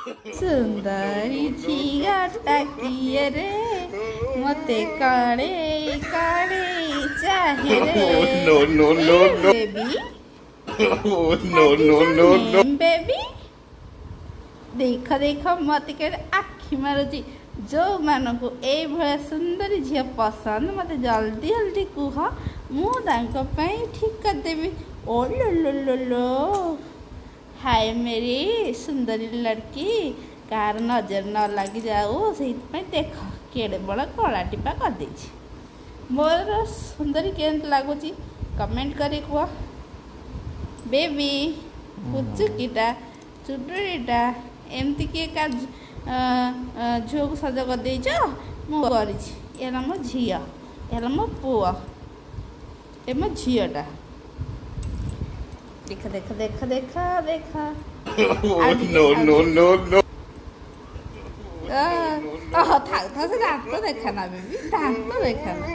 ସୁନ୍ଦରୀ ଝିଅଟା କିଏ ରେ, ମତେ କଣେଇ କଣେଇ ଚାହେଁ ରେ? No, no, no, no. Baby. No, no, no, no. Baby, ଦେଖ ଦେଖ, ମତେ କେତେ ଆଖି ମାରୁଛି। ଯେଉଁମାନଙ୍କୁ ଏଇଭଳିଆ ସୁନ୍ଦରୀ ଝିଅ ପସନ୍ଦ, ମୋତେ ଜଲ୍ଦି ଜଲ୍ଦି କୁହ, ମୁଁ ତାଙ୍କ ପାଇଁ ଠିକ୍ କରିଦେବି। ଓ ଲୋ ଲୋ ଲୋ ଲୋ, ହାୟ ମେରି ସୁନ୍ଦରୀ ଲଡ଼କି, କାହାର ନଜର ନ ଲାଗିଯାଉ ସେଇଥିପାଇଁ ଦେଖ କେଡ଼େ ବଡ଼ କଳା ଟିପା କରିଦେଇଛି। ମୋର ସୁନ୍ଦରୀ କେମିତି ଲାଗୁଛି କମେଣ୍ଟ କରି କୁହ। ବେବି, ପୁଚୁକିଟା, ଚୁଟୁରିଟା, ଏମିତି କିଏ କା ଝିଅକୁ ସଜ କରିଦେଇଛ? ମୁଁ କରିଛି। ଏ ହେଲା ମୋ ଝିଅ, ଏ ହେଲା ମୋ ପୁଅ, ଏ ମୋ ଝିଅଟା। ଦେଖ ଦେଖ ଦେଖ ଦେଖ ଦେଖ। No, no, no, no. ଓହୋ, ଥାଉ ଥାଉ, ସେ ଦାନ୍ତ ଦେଖାନା ବେବି, ଦାନ୍ତ ଦେଖାନା।